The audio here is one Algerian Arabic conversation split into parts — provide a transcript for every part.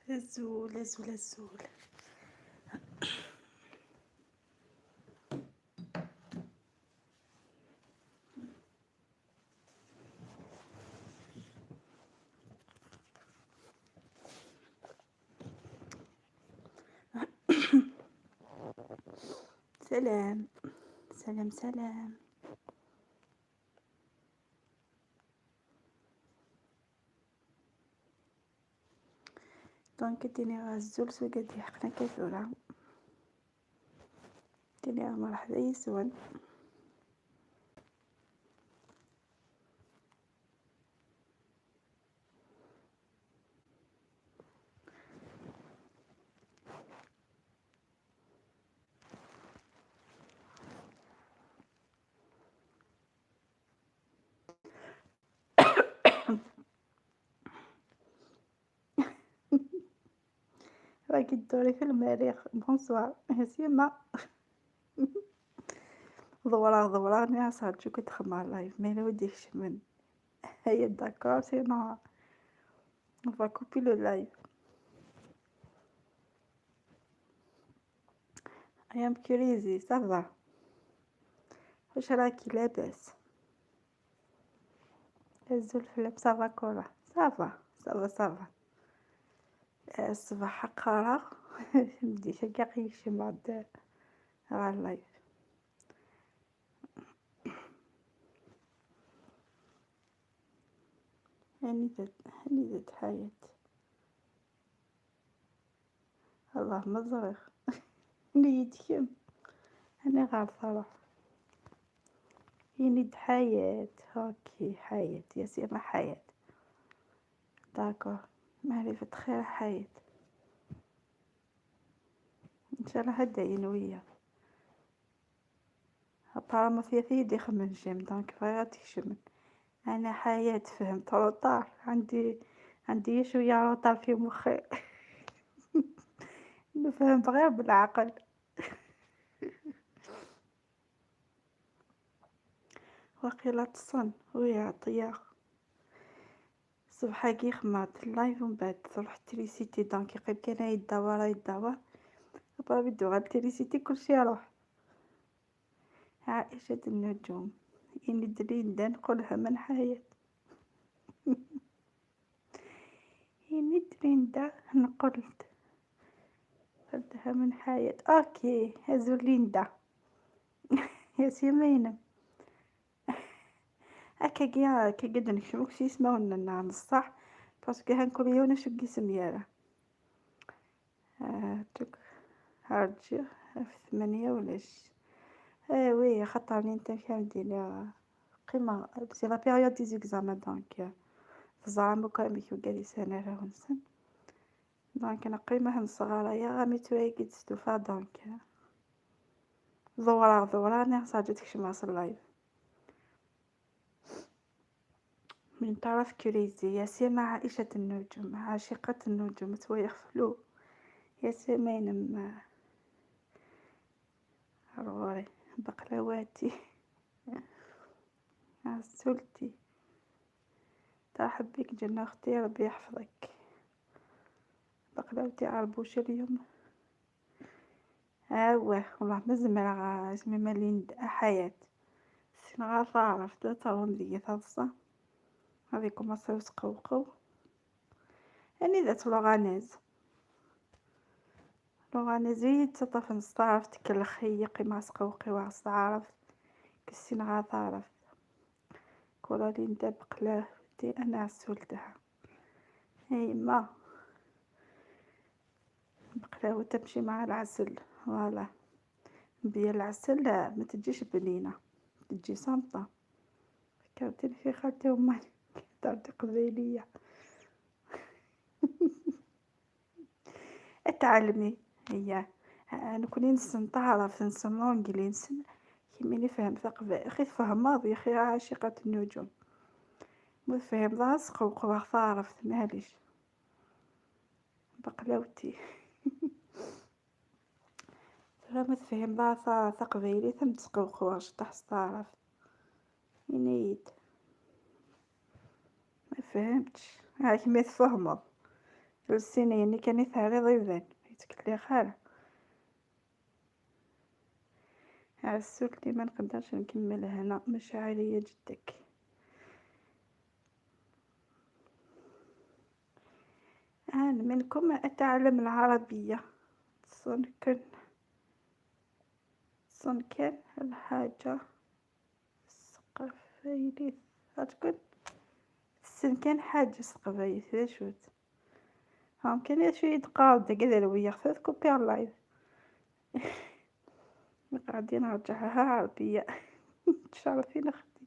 الزول الزول الزول. سلام سلام سلام. donc ديني غزول سوقدي حقنا كثورة ديني مرحبا يسون. راكي تدوري في المريخ. bonsoir سيما. ضورا ضورا ني صار كنت خمار live mais ودي من هيا d'accord sinon on va couper le live. I am crazy ça va. واش راكي لاباس؟ الزول فلم ça va كورا ça va ça va ça va. الصباح قرا بديت كاع يمشي بعد غير ال live. هاني ذات حياة الله مزرغ نيتكم انا غارفة روح ينيد حياة. OK حياة يا سيما حياة d'accord معرفة خير حياة ان شاء الله هدا ينويا apparemment فيها في يدي خمن j'aime donc فيها تكشمن. انا حياة فهمت retard عندي شوية retard في مخي. نفهم غير بالعقل. وقيلا تصن ويعطيها الصبح كي خمات ال live ومن بعد تروح تريسيتي donc يقيم كان يدور يدور بابي غير تريسيتي كلشي يروح. عائشة النجوم إني درين نقولها من حياة. إني درين دا نقلت قلتها من حياة. OK هزو ليندا. يا سيمينة هكا كيا كي قد نكشموك شي يسمعونا نصح parce que هنكل يوم شو قسم توك هرجي في 8 ولاش oui خاطر انت فهمتي قيمة c'est la période des examens donc زعما كامل كي سنة راه نسن donc انا قيمة هنصغر يا غامي توي كي تستوفا donc ضورا ضورا انا صاجتك شماس ال live من طرف كريزي. يا سيما عائشة النجوم عاشقة النجوم تويخفلو يا سيما ينم روري بقلاواتي عسولتي ترحب بك جنة اختي ربي يحفظك. بقلاوتي عربوش اليوم اوه والله مزمرة اسمي مالين حياة سين عرفت تاون ديك ثالثة هذه كوماسيو تقوقو اني ذات لوغانيز لوغانيزي تطف نستعرف تكلخي قيمة سقوقي وعرف كسين غاثعرف كورالين دا بقلاوتي انا عسولتها هاي ما بقلاوة تمشي مع العسل voilà بيا العسل ما تجيش بنينه تجي صامته. فكرتني في خالتي وماني تعطي قبيليه. اتعلمي هي انا كوني نسن تعرف نسن l'anglais نسن كيما فهم ثقب اخي فهم يا اخي عاشقة النجوم مو فهم ضاس قوقو عرفت معليش بقلاوتي. ترى ما تفهم ضاس ثقبيلي ثم تسقوقو تحت تعرف ينيد ما فهمتش هاك ما تفهمض السنين كان يثاري ضيفان يتكلي خالة عسولتي ما نقدرش نكمل هنا مشاعري جدك. أنا منكم أتعلم العربية. صنكن الحاجة السقفيليث تكون السنكن حاجة سقفيليث ذا شوت هم كان شوية تقاعد كذا لويا خفاف كوبي على اللايف. قاعدين نرجعها عربية. تشرفين اختي.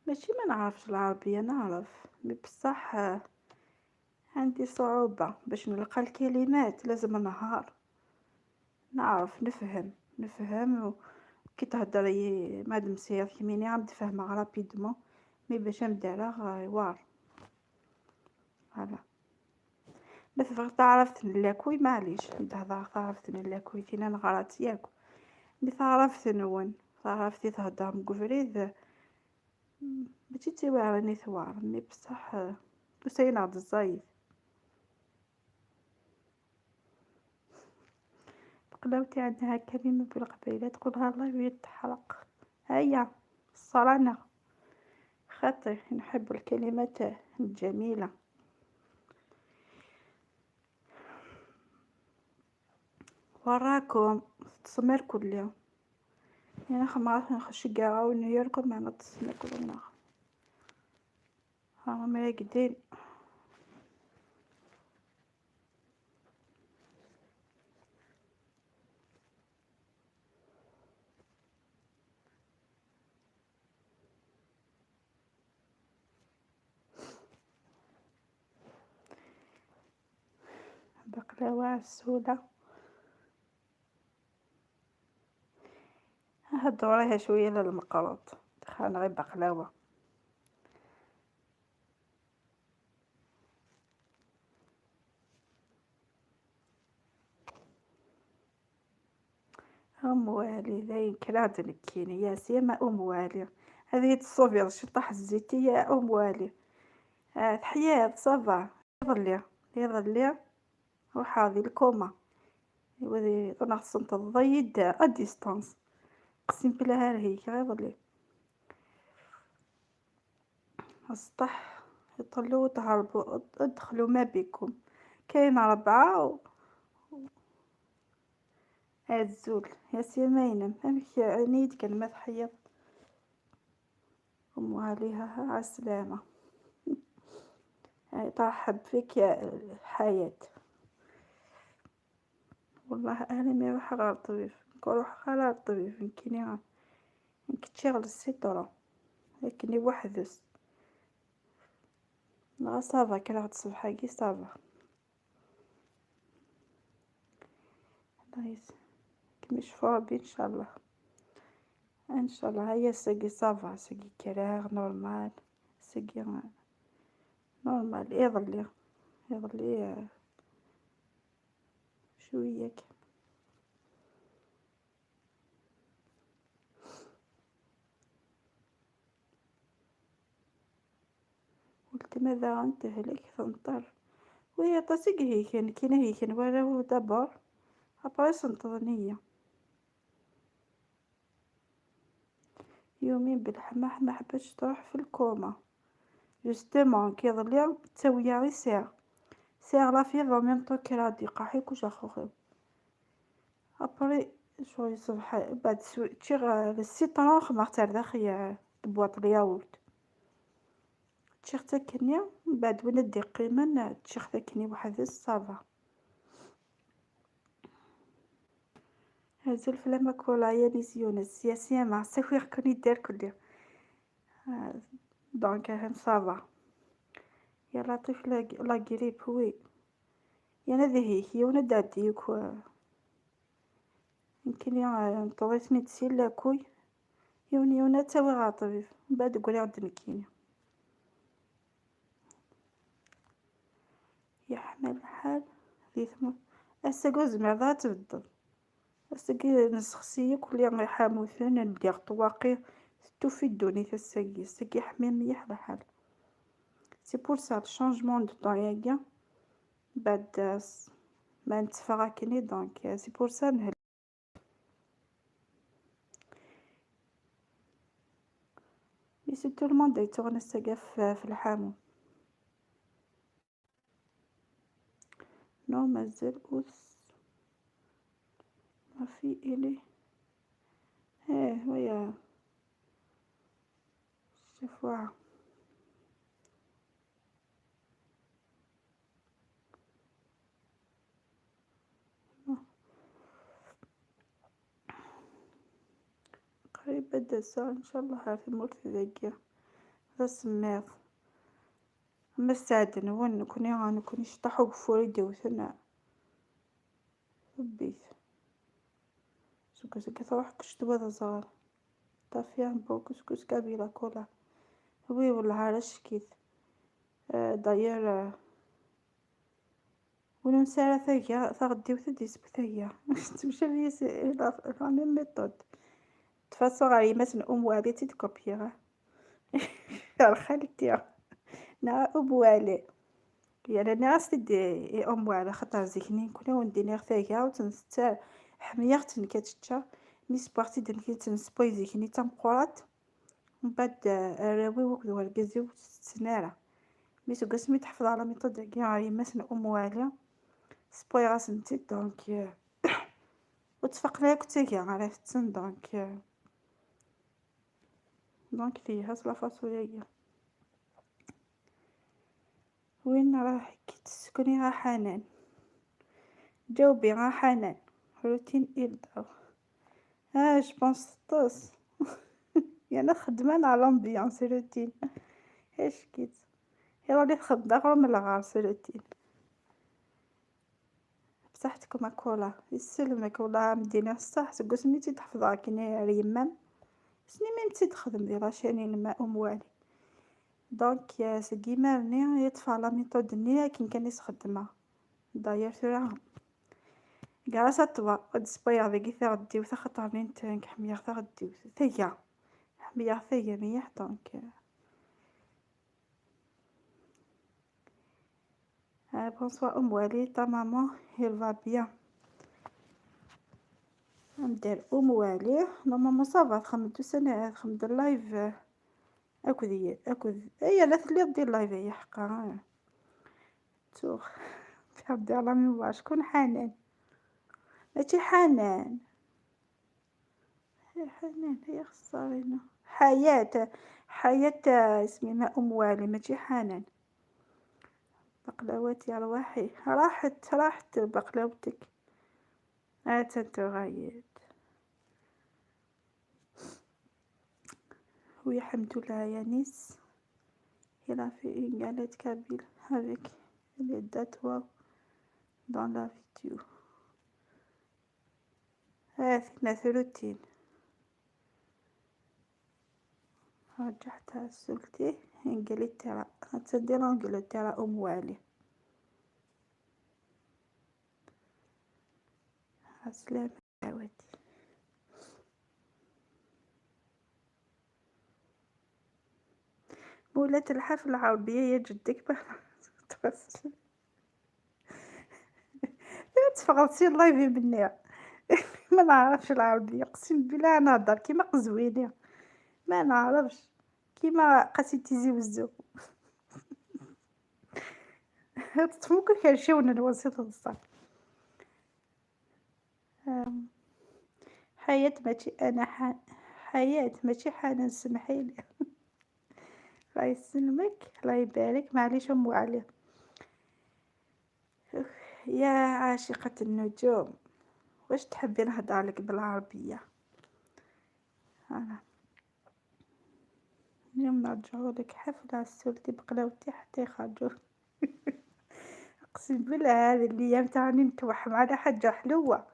ماشي ما نعرفش العربية، نعرف، بصح عندي صعوبة باش نلقى الكلمات. لازم نهار نعرف نفهم كي تهضري مادام سير كيميني عم تفهمها rapidement، mais باش نديرها وار voilà. بس تعرفت نلاكوي معليش تهضر، تعرفت نلاكوي تينا نغرات ياك، mais تعرفت نون تعرفتي تهضر مقفريد ماشي تيوعرني ثوار، mais بصح وساين عبد الزايد بقلاوتي عندها كلمة بالقبيلة تقولها الله ويتحرق. هيا الصرانة خاطر نحب الكلمات الجميلة. وراكم تصمر كل يوم انا خمارة نخش كاع ونيركم معنا تصمر كل يوم. ها هما راقدين. بقلاوة عسولة هدوريها شوية للمقروط، دخلنا غير بقلاوة. أم والي ذاين كراد نكيني يا سيما أم والي هذه تصوفي شطح الزيتية يا أم والي. تحيات صافا يظلي يظلي روح هذه الكوما وذي خصهم تضيد اديستانس قسم بالله هيك غير السطح يطلوا وتهربوا ادخلوا ما بكم كاين 4 و الزول يا سيمينم امك عنيد كان ما تحيط ام عليها على السلامة. ترحب فيك يا الحياة. والله انا ما يروح غير الطبيب، نروح غير الطبيب نكيني نكتشي السيطرة لكني وحدس لا ça va كي راحت الصبح كي ça va نايس كيما يشوفو ربي ان شاء الله ان شاء الله. هيا ساقي ça va ساقي كراغ normal ساقي normal يظلي يظلي شوية كان. قلت ماذا غنتهلك تنطر وهي طاسيك هي كان كاينه هي كان ولا d'abord après سنطرنية يومين بالحماح ما حبتش تروح في الكوما justement كي ظلي تسويا غير ساعة ساعة la fièvre même temps كي راه قاحي كلشي اخوخي après شوي صبح بعد تشيغ ال citron خمرت داخل boîte ال yaourt تشيخ تاكنيا من بعد وين دي قيمة تشيخ تاكني واحد ça va هزل فلا كولا يا نيس يونس يا سيما ساكوي كوني دار كل donc هم ça va يا لطيف la grippe oui يا نذي هي ونا دادي كو يمكن يا نطريتني تسيل لاكوي يوني يونا تاوي غاطبيب من بعد قولي عند نكيني يحمل الحال ذي ثم أساقو زمر تبدل أساقي نسخسية كل يوم يحاموثن ندير طواقي توفي الدوني تساقي ساقي حميم ميح الحال C'est pour ça ال changement de temps ياكا بعد ما نتفق كني donc c'est pour ça نهل. Mais c'est tout le monde يتوغن السقف في الحامو. non مازال أوس ما في إلي ايه ويا شوفوا قريب بدا الساعة ان شاء الله في مورث ذاكيا ذا السماض ما السعد نون نكوني نكوني شطحو بفوري ديوثنا البيت سوكا سوكا تروح كشتوا ذا صغار طافية بو كسكس كابيلا كولا oui والله علاش كيت داير ولو نسالة ثاقيا ثغديو ثدي سبثاقيا تمشي لي la même méthode تفاصو غير مثلا ام والي تيتكوبيغا خالتي نا ام والي يعني انا غاستدي ام والي خاطر زيكني كنا ونديني ثاقيا وتنستا حميغت كتشتا مي سبارتي دنكي تنسبوي زيكني تمقرات من بعد راوي وكذا وركزي وتسنارا mais سوكاس مي تحفظ على méthode كاع مثلا ام والي سبوي غاسنتي donc وتفقنا كنت كاع على تسن donc donc فيها la façon ياكي. وين راه كي تسكني غا حنان؟ جاوبي غا حنان. روتين إلدر je pense طوس يعني خدمة على l'ambiance روتين اش كيت يلا لي خدمة غير من الغارس روتين. بصحتكم اكولا يسلمك والله مدينة الصح سكو سميتي تحفظها كيني ريمام سني ميم تخدم دي la chaîne ما ام والي donc سكيمارني يطفى la méthode ني كي كان يخدمها داير ثورا grâce à toi سبايا ذاكي ثغديو خاطر نت حميا ثغديو ثيا حميا ثيا ميح donc bonsoir ام والي ta maman elle va bien. ندير ام والي normalement ça va تخمد سنة تخمد ال live اكد اكد اي لا تلي دير live هي حقا توخ تبدي على mémoire. شكون حنان؟ ماشي حنان، هي حنان هي خسارينا حياة حياة اسمي ما ام والي ماشي حنان. بقلاوات يا رواحي راحت راحت بقلاوتك تنتو oui الحمد لله يا نيس il a fait une galette kabyle avec les dattes waouh dans la vidéo. هاثنا روتين رجعتها سلتي انجلترا تدير انجلترا ام والي. عسلامة عواتي. مولات الحفل العربية يا جدك توصل تفغلتي ال live مني ما نعرفش العربية اقسم بالله نهضر كيما قزويني ما نعرفش كيما قاسي تيزي وزو تفوك كرشيونا الوسيط الصح. حياة ماشي انا حياة ماشي حنان سمحيلي. الله يسلمك الله يبارك معليش ام علي يا عاشقة النجوم واش تحبي نهضر لك بالعربية؟ أنا اليوم نرجعو لك حفلة سولتي بقلاوتي حتى يخرجوا. اقسم بالله هذه الايام تاعني نتوحم على حاجة حلوة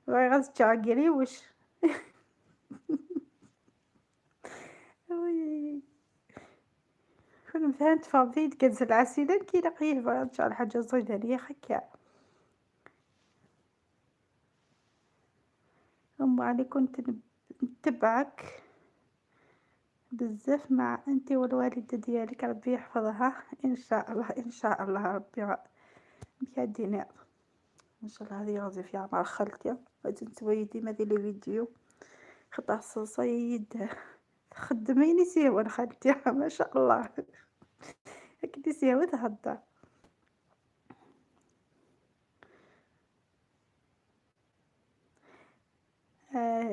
غير تشاقري وش oui كون مثلا تفضي تكنزل العسيلة كي لقيه ان شاء الله حاجة صيدلية خكا. ام علي كنت نتبعك بزاف مع انت والوالدة ديالك، ربي يحفظها ان شاء الله. ان شاء الله ربي مكادينا ان شاء الله. هذه غادي في عمر خالتي غادي نتوي ديما ديال les vidéos، خطا الصيد خدميني سيوان خالتي ما شاء الله هكذا سيوان تهدر.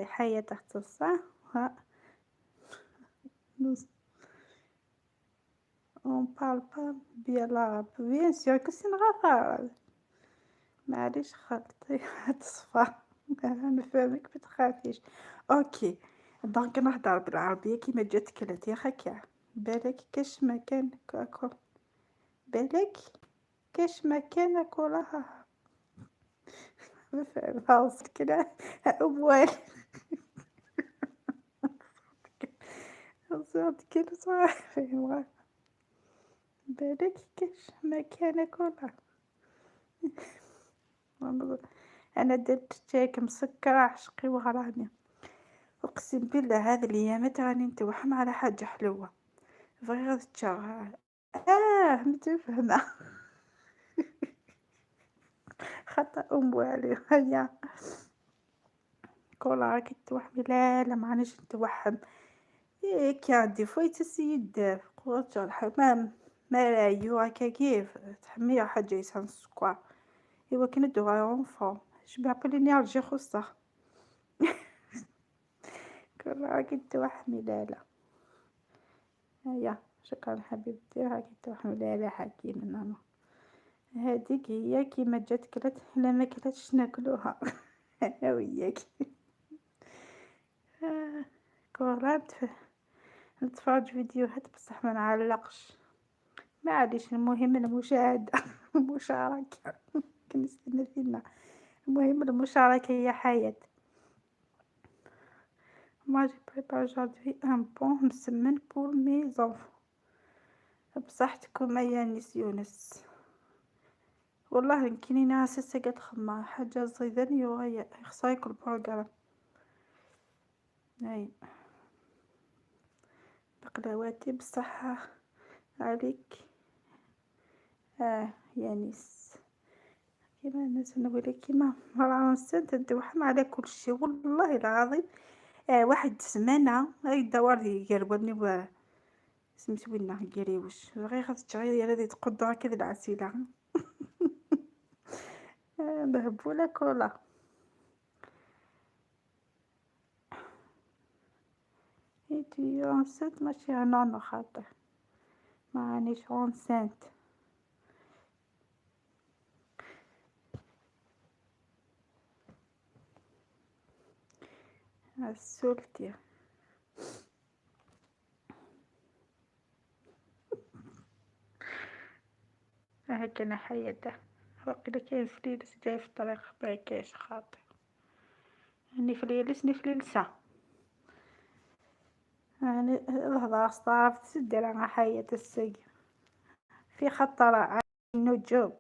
حياة تحت الصح ها on parle pas bien l'arabe bien sûr que c'est l'arabe. معليش خالتي تصفى نفهمك ما تخافيش. OK donc نهضر بالعربية كيما جات كلات يا خاكا. بالك كاش ما كان كاكل، بالك كاش ما كان كلها ما كده أموال صوت كده صافي. بالك كاش ما كان كلها. انا درت تشيك مسكرة عشقي وغرامي، اقسم بالله هذه الايامات راني نتوحم على حاجة حلوة فغير تشا متفهمه خطا اموالي هيا كولا راكي توحمي. لا لا مانيش نتوحم، إيه كي des fois يتسيد قوة الحمام ما رايو هكا كيف تحمي حاجة يسان السكر. ايوا كي ندو enfant je بلي l'énergie خصه كل راكي توحمي. لا لا هيا شكرا حبيبتي راكي توحمي. لا لا حكينا نانا هذيك هي كيما جات كلات، لا ما كلاتش ناكلوها انا وياك. كورا نتفرج فيديوهات بصح ما نعلقش، معليش المهم المشاهدة المشاركة كنستنى فينا، المهم المشاركة هي حياة. Moi j'ai préparé aujourd'hui un bon مسمن pour mes enfants. بصحتكم يا نيس يونس، والله كاينين اساسا قد خما حاجة زيدانية وهي خصها ياكل programme. اي بقلاواتي بصحة عليك يا نيس. كيما الناس نقولك كيما مرة تدوحم على كل شيء والله العظيم. واحد السمانة هاي الدوار يقربني و سميت وين قريوش غير خاص تغير هذه تقدر هكذا العسيلة مهبولة كولا. es-tu enceinte ماشي non non خاطر مانيش enceinte. السولتي هكا انا حياته وقيلا كاين فليلس جاي في الطريق ما كاينش خاطر ني فليلس ني فليلسة يعني الهضرة صارت تسدر على حياة السيق في خطر على النجوم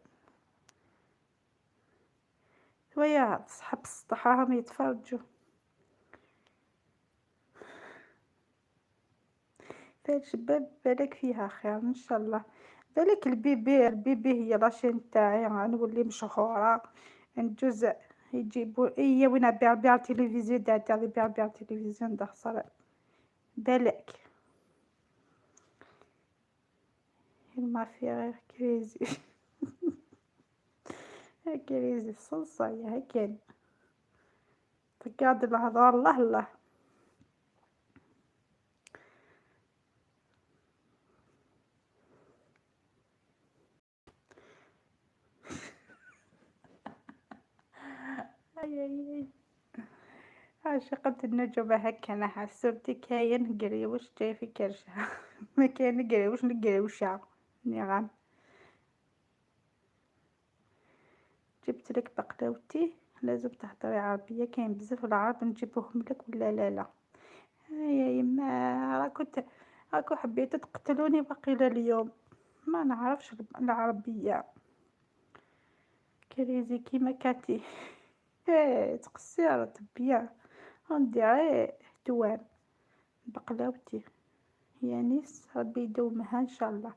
شوية صحاب السطح راهم يتفرجوا. فالشباب بالك فيها خير ان شاء الله. بالك ال bébé ال bébé هي la chaîne تاعي غنولي مشهورة نجوز يجيبوا ايا وين بيع بيع تلفزيون تاع بيع بيع تلفزيون دخل بالك ما في غير كريزي كريزي صلصة يا هكا تقعد الهضار الله الله. اي اي عاشقة النجوم هكا انا حسبتي كاين قريوش جاي في كرشها ما كاين قريوش نقريوشة نعم. جبت لك بقلاوتي لازم تهضري عربية كاين بزاف العرب نجيبوهم لك ولا لا لا. يا يما راكو حبيتو تقتلوني باقي اليوم ما نعرفش العربية كريزي كيما كاتي ايه تقصيرة bien on dirait توام بقلاوتي. يانيس ربي يدومها ان شاء الله.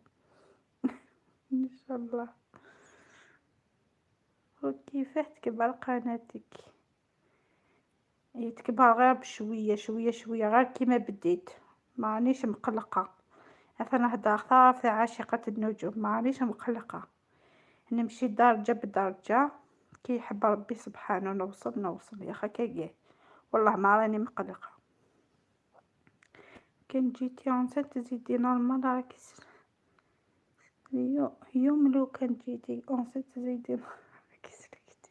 ان شاء الله. وكيفاه تكبر قناتك؟ تكبر غير بشوية شوية شوية، غير كيما بديت، مانيش مقلقة. انا نهضر في عاشقه النجوم، مانيش مقلقة، نمشي درجه بدرجة، كي يحب ربي سبحانه نوصل نوصل يا خا كاكيه، والله ما راني مقلقة. كان جيتي enceinte تزيدي normal، راكي يوم لو كان جيتي enceinte تزيدي راكي سلكتي.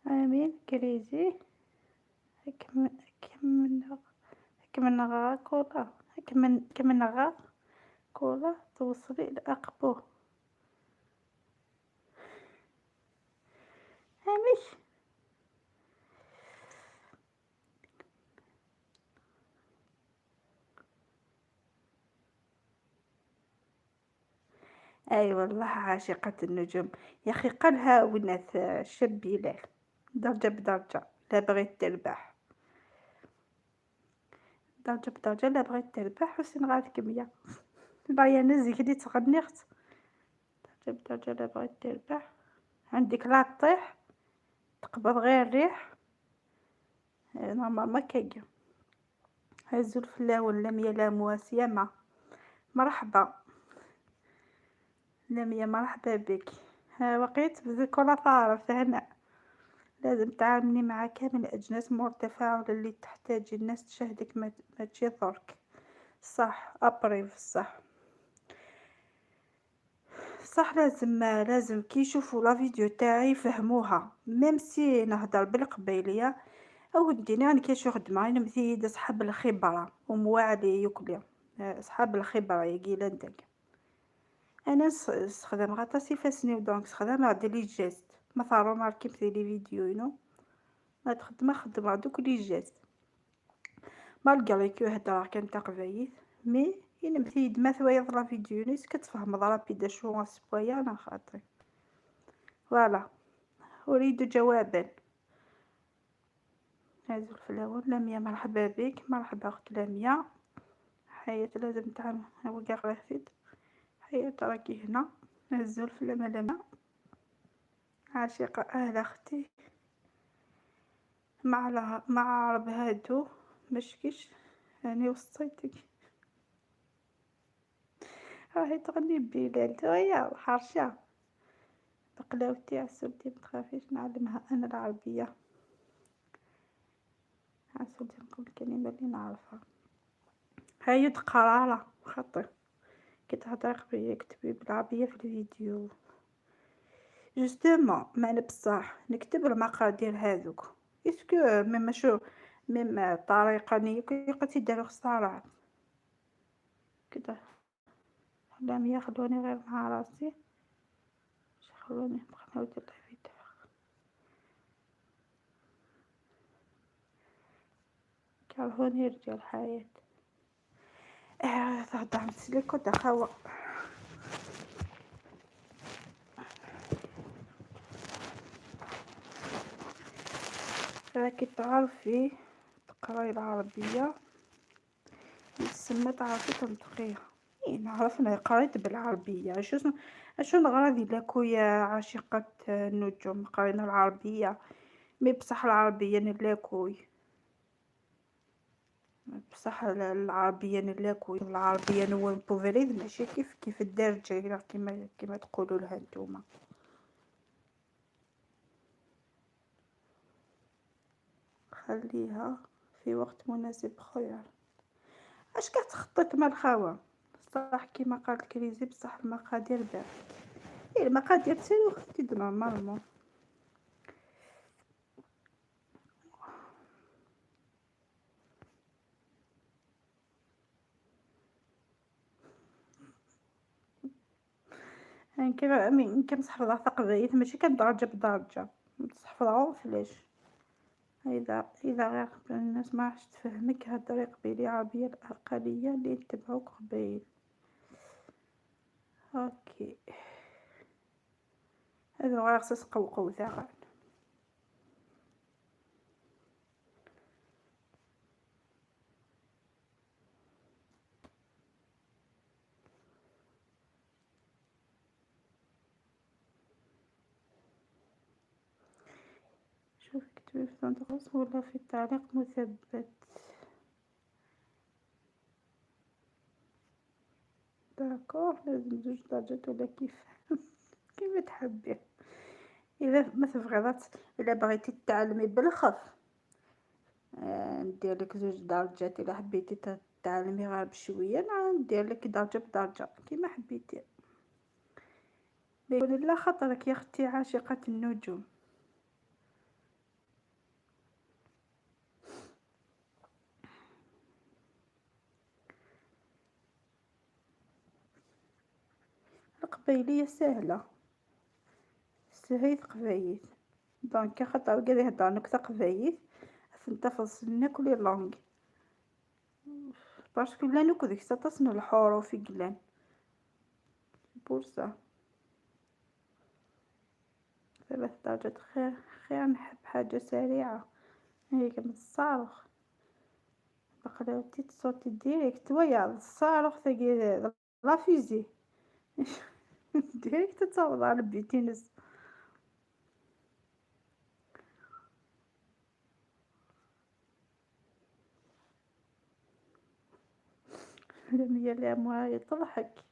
امين كريزي كمن كولا كمن غا كولا توصلي لأقبو. امش اي والله عاشقة النجوم يا اخي، قالها وناس الشاب بلال، درجة بدرجة لا بغيت تربح، درجة بدرجة لا بغيت تربح حسين غاد كمية بايا نزيك اللي تغنيخت، درجة بدرجة لا بغيت تربح، عندك لا طيح تقبض غير الريح normalement كاين. هزو الفلاون لم يلام وسيما، مرحبا لميا، مرحبا بك. ها وقيت بذكرى تعرف هنا لازم تعاملي مع كامل الأجناس مرتفعة اللي تحتاج الناس تشاهدك ما تجي درك صح ابريف صح صح. لازم كي يشوفوا la vidéo تاعي يفهموها، même si نهضر بالقبيليه او نديني انا كي خدمة انا مثيد اصحاب الخبرة ومواعلي يكلي اصحاب الخبرة يقيل عندك. انا نستخدم غا سيفاسني donc نستخدم غادي les gestes، ما remarqué في les vidéos ينو ما تخدم خدم دوك les gestes malgré que هضره كان تقبايل mais ينمثيد ما ثوايا la vidéo نيس كتفهم rapide شو سبويا انا خاطري. voilà اريد جوابا. هازو الفلاور لميا مرحبا بك، مرحبا اخت لميا. حياة لازم تعمل هو كاع رافد حياة راكي هنا. هزو الفلامة لميا عاشقة اهلا اختي. مع عرب هادو مشكيش يعني وصيتك راهي تغني بلال هي حرشة بقلاوتي عسولتي متخافيش نعلمها انا العربية عسولتي نقول الكلمة اللي نعرفها. هاي قرارة خاطر كي تهضري قبيلة كتبي بالعربية في الفيديو justement معنى بصح نكتب المقادير هذوك est-ce que même شو même الطريقة ني كي دارو خسارات كده. لم ياخدوني غير مع راسي خلوني نبقى نعاود الفيديو. كرهوني رجال حياة. تهضر مسلك ودخاوة. راكي تعرفي تقراي العربية يتسمى تعرفي تنطقيها. إيه نعرف انا قريت بالعربية. اشو نغرا لاكويا عاشقة النجوم قرينا العربية mais بصح العربية نلاكوي، بصح العربية نلاكوي، العربية نو بوفريد ماشي كيف كيف الدارجة كيما تقولوا لها نتوما. خليها في وقت مناسب خير. اش كتخطط مع الخاوة صح كيما قالت كريزي بصح المقادير بارد. إيه المقادير تسالو اختي normalement. يعني كيما تحفظها تقبايل ماشي كدرجة بدرجة تحفظها فلاش. إذا غير الناس ما راحش تفهمك هضري قبيلي عربية الأقلية اللي يتبعوك قبيل. OK هذا غير خص قوقو تاع اكتبي في صندوق ولا في تعليق مثبت. d'accord لازم زوج درجات ولا كيف كيف تحبي. اذا ما تبغيضات الا بغيتي تتعلمي بالخف ندير لك زوج درجات، الا حبيتي تتعلمي غير بشوية ندير لك درجه بدرجة كيما حبيتي. لا خطرك يا اختي عاشقه النجوم. القبايليه سهلة، سهيت قبايل donc خاطر كاع يهضر نكتة قبايل تنتفض ناكل les langues parce que لا نكو ديك سطاس الحروف يقلان pour ça 3 درجات. خير خير، نحب حاجة سريعة هيك من الصاروخ بقلاوتي تصوتي direct ويا الصاروخ ثقيل la fusée direct تصوت على بيتينس. لم لا تضحك.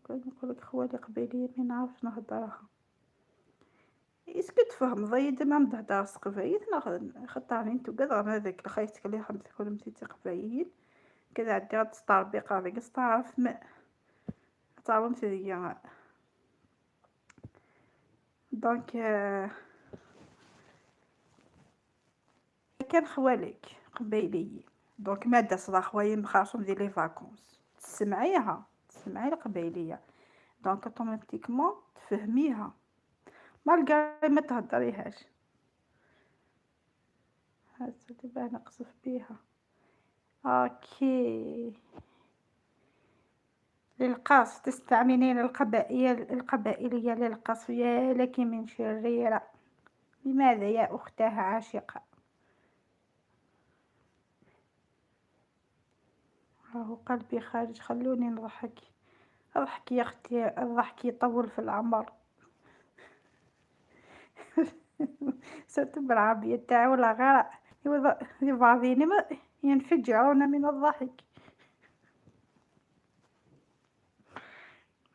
نقولك خوالي قبايلية ما نعرفش نهضرها. est-ce que تفهم ضيد ما مدهدر قبايل خاطر انتو كاع هذاك الخيط اللي خمسة كل متيتي قبايل كذا عندي غاد تطربيقة هذيك تعرف ما تعرف هي donc كان خوالك قبايليين donc مادة صدا خوالي مخاصهم ديال les vacances تسمعيها، تسمعي القبايليه donc automatiquement تفهميها malgré ما تهضريهاش. هاد باه نقصف بيها. OK للقصف تستعملين القبائلية للقصف، يا لك من شريرة. لماذا يا أختاه عاشقة؟ راهو قلبي خارج، خلوني نضحك. اضحكي يا اختي، الضحك يطول في العمر. surtout بالعربية تاعي ولا غير بعضين ينفجرون من الضحك.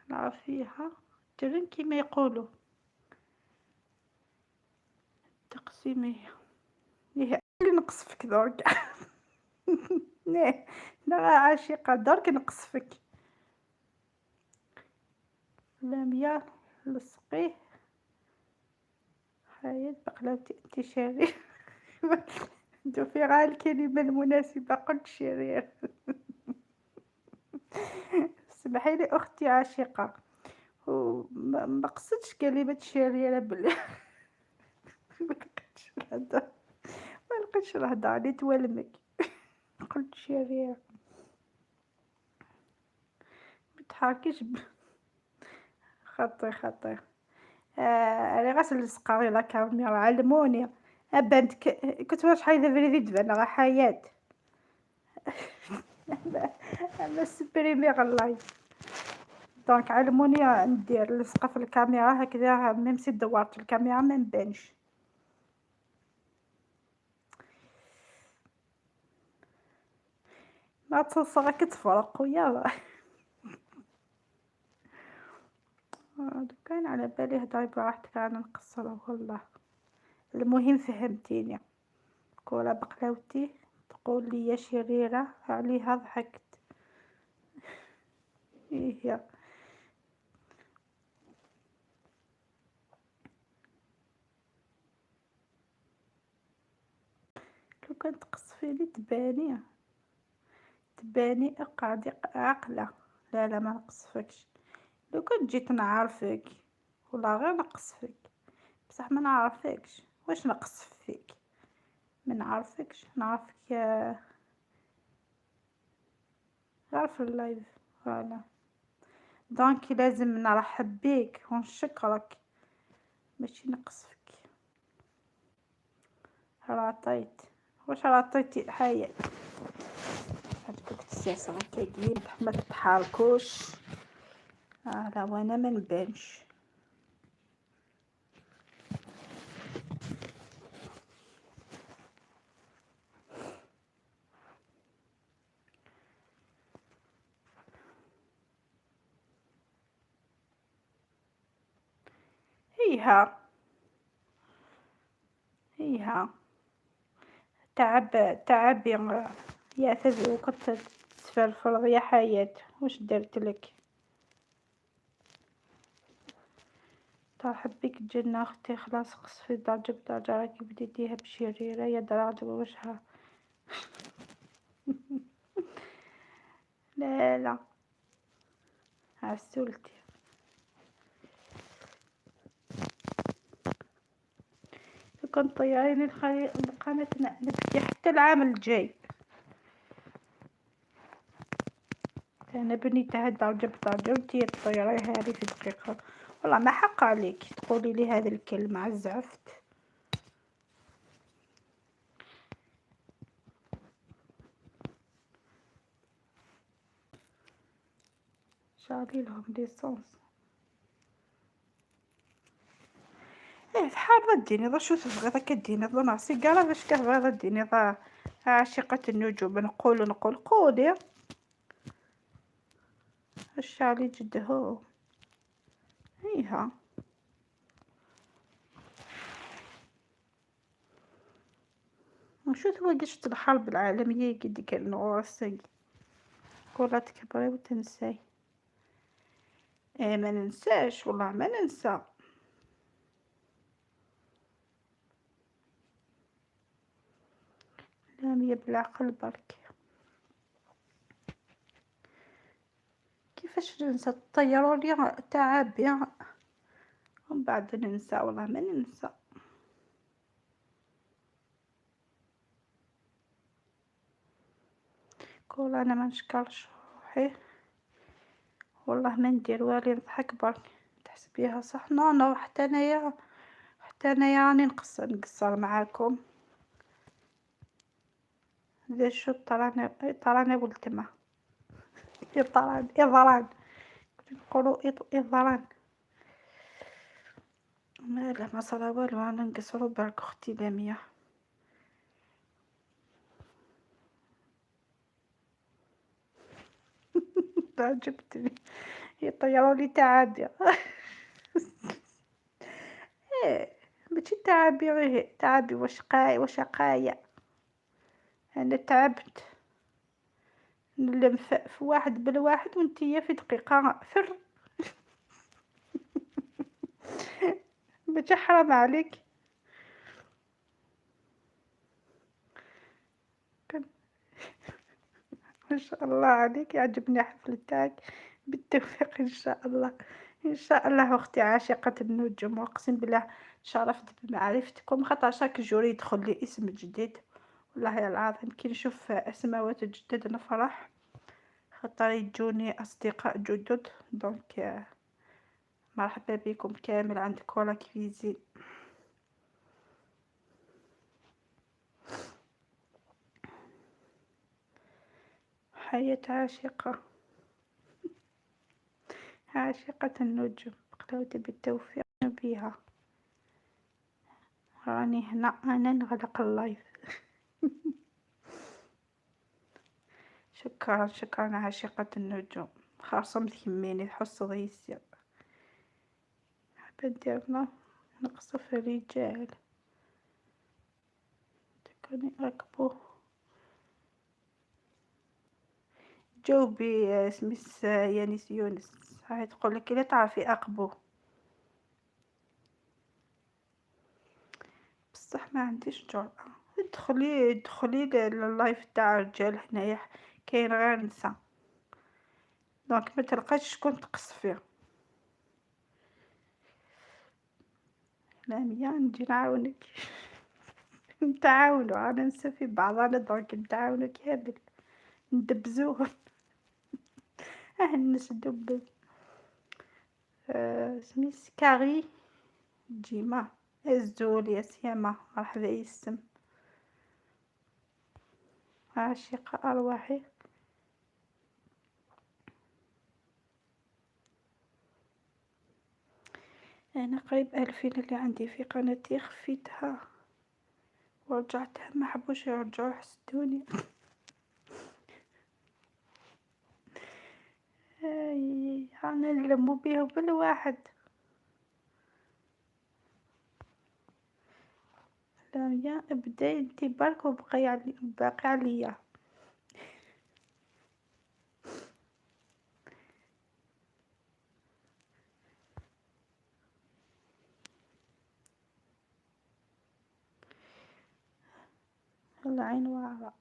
نعرف فيها ترن كيما يقولوا تقسيمية هي اللي نقصفك درك. لا عاشقة درك نقصفك. لميا لصقيه حياة بقلاوتي انت شرير. في غير الكلمة المناسبة قلت شرير. سمحي لي اختي عاشقة، وما قصدتش كلمة شريرة بال ما لقيتش الهضرة، ما لقيتش الهضرة اللي توالمك. قلت شريرة. ما تحركيش خطي خطي. انا غاسل السقاري la caméra علموني بانت كنت واش حايده فريدي تبان راه حياة. انا supprimer ال live donc علموني ندير لصقه في الكاميرا هكذا، même si دورت الكاميرا ما نبانش. ما تصغى كتفرق ويلا. كان على بالي هضري براحتك انا نقصر والله. المهم فهمتيني. كولا بقلاوتي تقول لي يا شريرة عليها ضحكت. ايه لو كان تقصفيني تباني تباني اقعدي عاقلة. لا لا ما نقصفكش، لو كان جيت نعرفك ولا غير نقصفك، بصح ما نعرفكش. واش نقصف فيك؟ ما نعرفكش، نعرفك غير في ال live. voilà donc لازم نرحب بيك ونشكرك ماشي نقصفك. رعطيت واش رعطيتي حياة؟ هاد كنت سياسة هكاكي ما تتحركوش. لا وانا ما نبانش. هيها هيها تعب تعب يا ثبي وكنت تفرفر يا حياة، واش درت لك؟ ترحب بك الجنة اختي. خلاص قصفي درجة بدرجة، راكي بديتيها بشريرة يا درجة وشها. لا لا عسولتي. كنت طيارين القناة نبكي حتى العام الجاي. انا بنيتها درجة بدرجة وانتي طيريها لي في دقيقة. والله ما حق عليك تقولي لي هذه الكلمة، زعفت. شعلي لهم l'essence. ايه فحال ديني ضا شو تبغي ضا كديني ضا نعسي كاع باش كتبغي ضا ديني ضا عاشقة النجوم. نقول نقول قولي الشعلي جدهو هيها. وشو تواجهت الحرب العالمية قد كان غرسي كلها تكبري وتنساي. ايه ما ننساش والله ما ننسى. لا بالعقل برك. كيفاش ننسى؟ طيروا لي تعبي ومن بعد ننسى، والله ما ننسى. كل انا ما نشكرش روحي والله ما ندير والو، نضحك برك. تحسبيها صح؟ non non، حتى انايا حتى انايا راني نقصر معاكم. ذا شو طرانا طرانا ولتما إضران إضران نقولو إضران. ما لا ما صرا والو، انا نقصرو برك اختي لامية. عجبتني يطيروا لي تعابي. ايه ماشي تعابي غير تعابي وشقايا وشقايا. انا تعبت نلم في واحد بالواحد وانتيا في دقيقة فر. ماشي حرام عليك. ما شاء الله عليك، يعجبني حفل تاعك، بالتوفيق ان شاء الله. ان شاء الله اختي عاشقة النجوم، واقسم بالله شرفت بمعرفتكم. خاطر chaque jour يدخل لي اسم جديد، والله العظيم كي نشوف اسماوات جدد نفرح، خاطر يجوني اصدقاء جدد. donc مرحبا بكم كامل عند كولا cuisine. حياة عاشقة عاشقة النجوم، بقلاوتي بالتوفيق بها. راني هنا انا نغلق ال live. شكرا شكرا عاشقة النجوم، خاصة تهميني تحس ضيسي. حابة ندير نقصف الرجال تكوني ركبو. جاوبي سميس يانيس يونس، هاي تقول لك الا تعرفي اقبو. بصح ما عنديش جرأة. ادخلي ادخلي لل live تاع الرجال، هنايا كاين غير نساء، donc ما تلقاش شكون تقصفيه. لامية نجي نعاونك. نتعاونو، رانا نسا في بعضنا، donc نتعاونو كامل ندبزوهم. اه الناس دبز. سميس كاري جيما الزول يا سيما، مرحبا يسم عاشقة أرواحي. انا قريب 2000 اللي عندي في قناتي خفيتها ورجعتها، ما حبوش يرجعوا، حسدوني. هاي انا نلمو بيهم بالواحد. لا ابداي انتي برك وبقي باقي عليا. العين واعرة.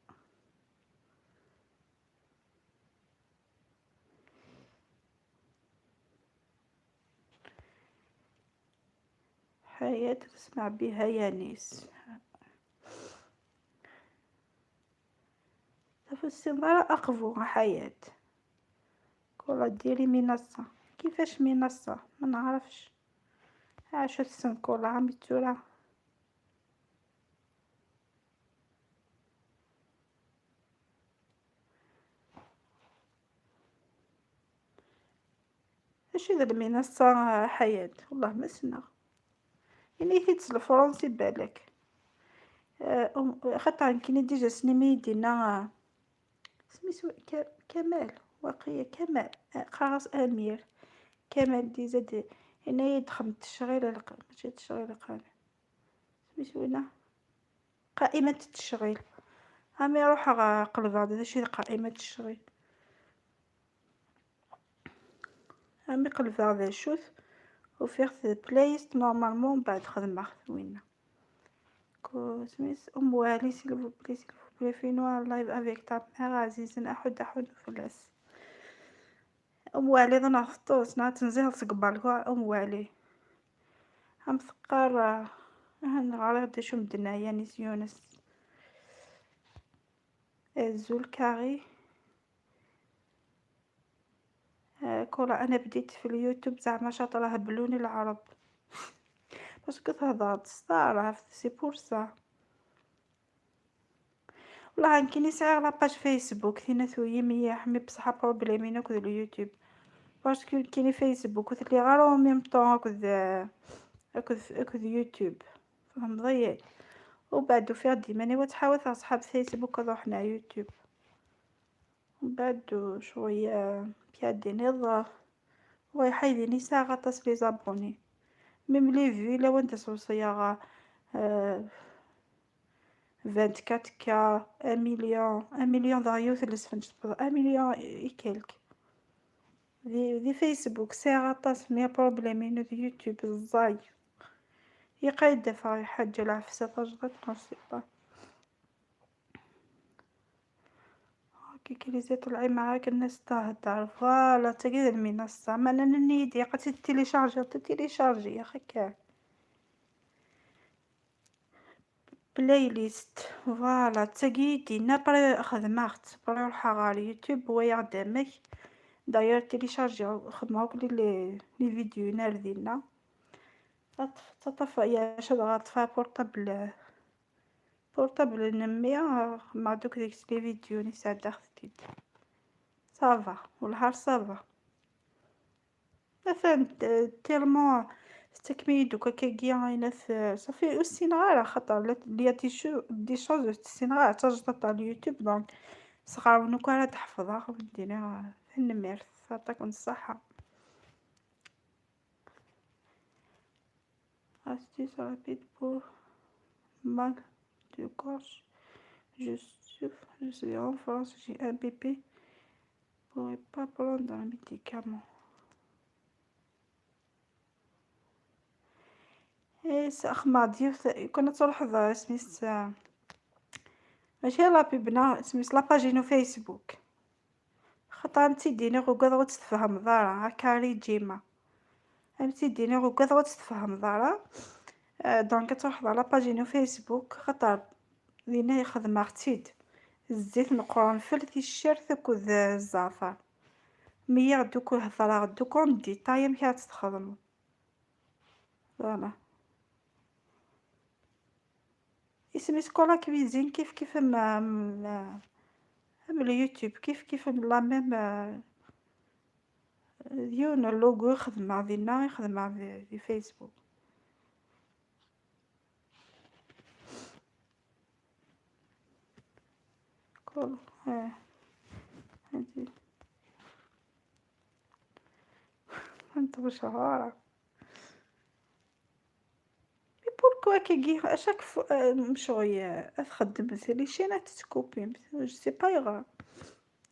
حياة تسمع بها يا نيس. في السمارة أقفو حياة. كولا ديري منصة. كيفاش منصة؟ ما نعرفش. عاشو السن كولا عم تورا. اش هذا المنصة حياة؟ والله ما سنا. يعني هيت الفرنسي بالك. خاطر كاين déjà سنيمي دينا سميتو كمال واقيا كمال خلاص امير كمال ديزا دي هنا يدخل التشغيل ماشي التشغيل القناة سميتو هنا قائمة التشغيل. عمي روح قلب هذا شي قائمة التشغيل. عمي قلب هذا شوف وفيه playlist normalement بعد خدمة وين سميت ام والي s'il vous plaît s'il vous plaît fais-nous un live avec ta mère عزيزن احد احد فلاس. ام والي ظن خطوس نا تنزيل تقبل ام والي هم ثقار هن غادي شو مدنا يعني يونس زول كاري. كولا انا بديت في اليوتيوب زعما شاطره هبلوني العرب parce que تهضر ستار c'est pour ça. والله كاين ساعة la page فيسبوك ثينا ثوي مية mais بصح problème ينوك اليوتيوب parce que كاين فيسبوك وثلي غير en même temps اكد يوتيوب فهم ضيق. وبعد فيها ديما وتحاول اصحاب فيسبوك روحنا يوتيوب. ومن بعد شويه بيادي نض ويحيدني ساعة غطاس les abonnés même les vues لا وانت صوصيا 24 K 1 مليون 1 مليون ضايو ثلث فنش 1 million et quelques دي فيسبوك ساعة غطاس mais problème ينو دي يوتيوب الزاي يقايد دفع حاجة العفسة تجغط نصيبة. كي لي طلعي معاك الناس تهدر voilà تاكيد المنصة ما انا نيدي قد télécharger télécharger يا خي كاع playlist voilà تاكيدي نابري خدمات بري روح على اليوتيوب هو يخدمك داير télécharger خدمة كل les vidéos نار ديالنا تطفى يا شاد غطفى portable نمي مع دوك ديك les vidéos نساعد خديت ça va والهار ça va مثلا tellement تكميد دوكا كيكيا عينات صافي والسين غير خاطر ليا des choses السين غير تجربة تاع اليوتيوب donc صغار ونوكا تحفظها وديريها النمير تعطيكم الصحة. Astuce rapide pour mal de gorge. Je souffre, je suis en France, j'ai un bébé, je pourrais pas prendre un médicament. إيه خما كنا تروح سميت ماشي la pub نا سميت la page ينو فيسبوك خاطر نتيديني غوكا غو تتفهم ضارا هكا ريجيما نتيديني غوكا غو تتفهم ضارا donc تروح la page ينو فيسبوك خاطر لينا يخدم اختيد الزيت القرنفل تيشرت اكد الزعفر ميا دوك هضرا دوك en détail مكا تستخدمو voilà. اسمي كولا cuisine كيف كيف ام اليوتيوب كيف كيف la même ديون اللوغو يخدم دينا يخدم في فيسبوك. كل هادي انت بشهارة. mais pourquoi كي à chaque fois مشغل تخدم les chaînes تتكوبي je sais pas يغا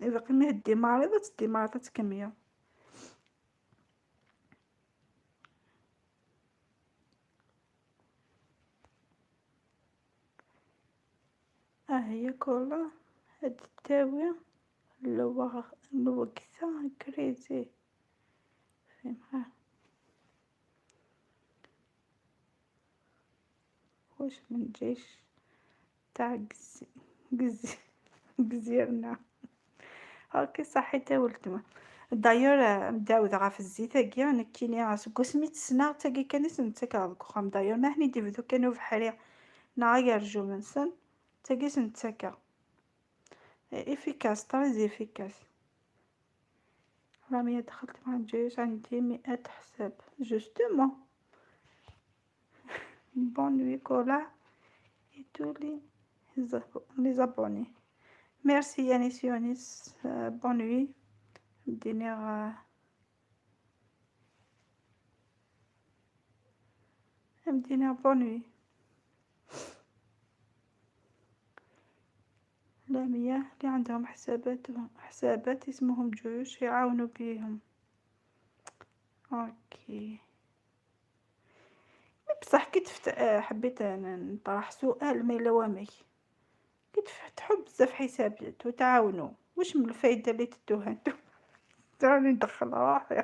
إذا قلنا ديماري تديماري تكمية. هي كولا هاد التاوية الوقتها كريزي فهمها. واش من جيش تاع قزيرنا. OK صحيت ولدما. دايور مداود غاف الزيت كي نكيني سكو سميت سنة تاكي كان نتاكا دوك خام. دايور ما هني ديفدو كانوا بحري نغير جو منسن تاكي سنتاكا efficace très efficace. رامية دخلت مع الجيش عندي 100 حساب justement. Bonne nuit Cola et tous les abonnés. Merci Yanis Yonis, bonne nuit. مدينة bonne nuit. لامية اللي عندهم حسابات اسمهم جيوش يعاونوا بيهم. OK بصح كي حبيت نطرح سؤال ما لوامي، كي تفتحوا بزاف حسابات وتعاونوا واش من الفايدة اللي تدوها انتم؟ راني ندخل روحي.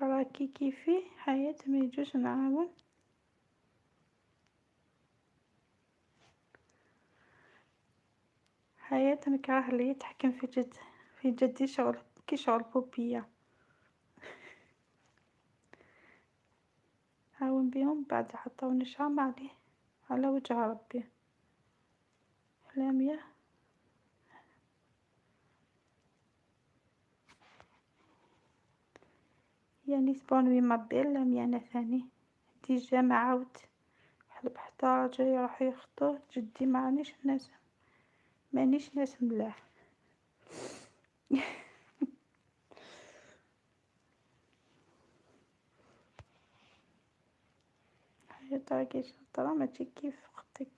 راكي كيفي حياة ما يجوش نعاون. حياة نكره اللي يتحكم في جدي شغل كي شغل بوبية. عاون بيهم بعد حطوني شام عليه على وجه ربي. لامية يعني bonne nuit ma belle. لامية انا ثاني déjà ما عاود حلب حتى راجل يروح يخطو جدي. ما رانيش ناس، مانيش ناس ملاح. حاجة راكي شاطرة ماشي كيف اختك.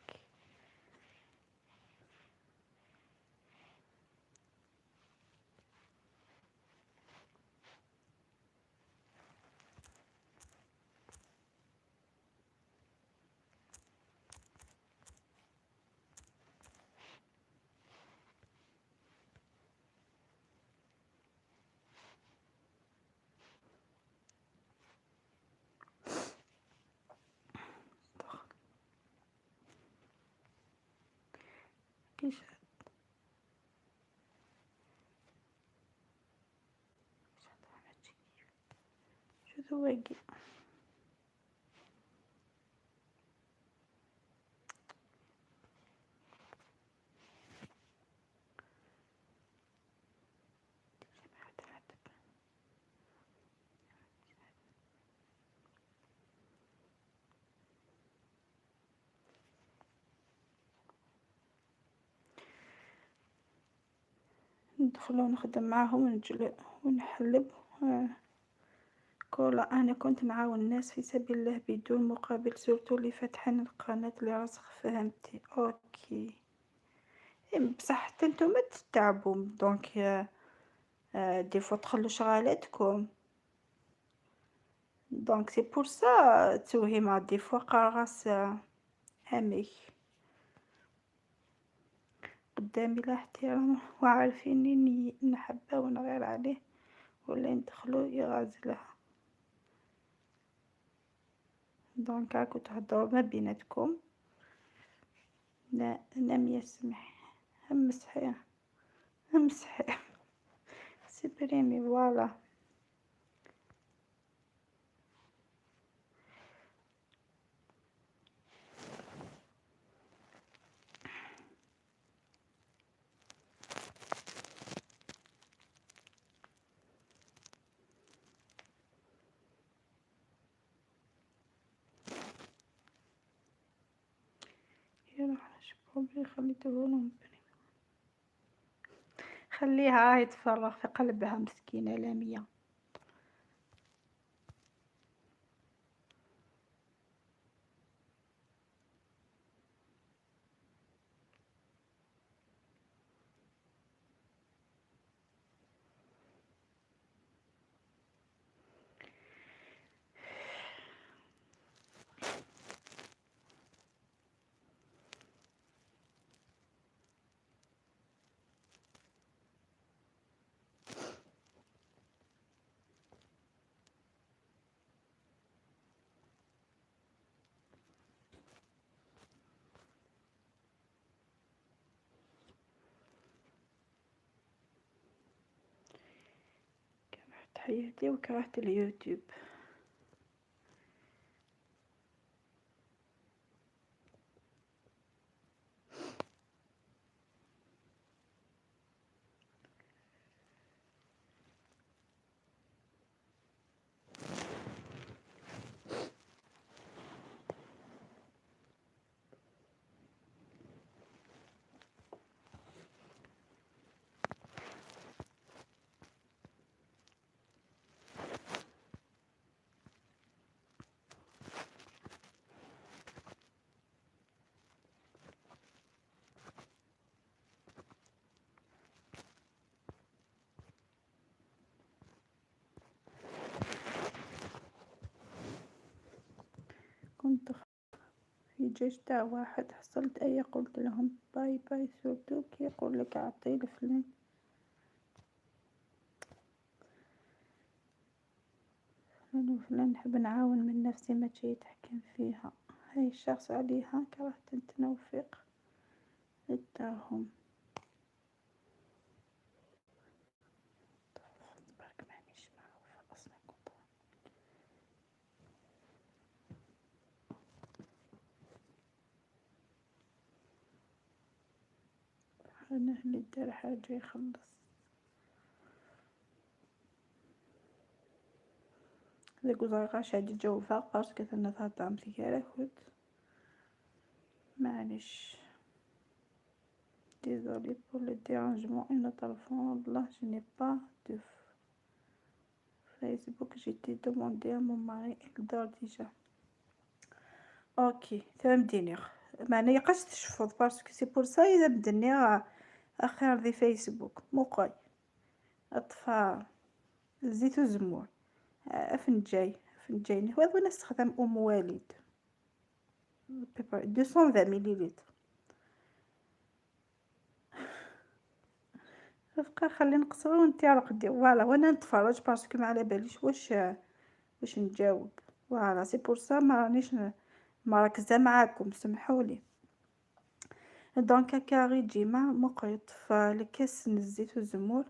كيش شو ذواقي. ندخلو نخدم معاهم ونجلي ونحلب. كولا انا كنت نعاون الناس في سبيل الله بدون مقابل، surtout اللي فاتحين القناة اللي راسخ فهمتي. OK بصح حتى نتوما تتعبوا donc des fois تخلو شغالاتكم، donc c'est pour ça توهيمه des fois قراص امي قدامي لا احترام وعارفين اني نحبه ونغير عليه ولا ندخلو يغازلها. donc راكو تهضروا ما بيناتكم. لا لم يسمح امسحي امسحي supprimer voilà. objet خليته لهم. خليها راهي تفرغ في قلبها مسكينة لامية. كرهت حياتي وكرهت اليوتيوب. كنت في جيش تاع واحد حصلت أي قلت لهم باي باي، surtout كي يقولك عطي لفلان. فلان وفلان نحب نعاون من نفسي ما تجي يتحكم فيها هاي الشخص عليها. كرهت التنوفيق تاعهم. برك مانيش معروفة أصلا. كنت أنا اللي دار حاجة يخلص. ذاك وزرقاش هادي جوفا parce que ثنا تهضر كود معليش. Désolée pour le dérangement, une autre fois, là je n'ai pas de Facebook, j'ai demandé à mon mari, il dort déjà. OK فهمتيني، معناها يقاش تشفض parce que c'est pour ça اذا بدني اخر دي فيسبوك موقعي اطفى زيت وزمور افنجاي افنجاي هو وانا استخدم ام وليد 220 مليلتر. بقى خلي نقصرو وانتي رقدي voilà، وانا نتفرج parce que ما على باليش واش نجاوب. voilà c'est pour ça ما رانيش مركزه معاكم، سمحولي. donc هكا ريجيما مقيط فالكاس من الزيت والزمور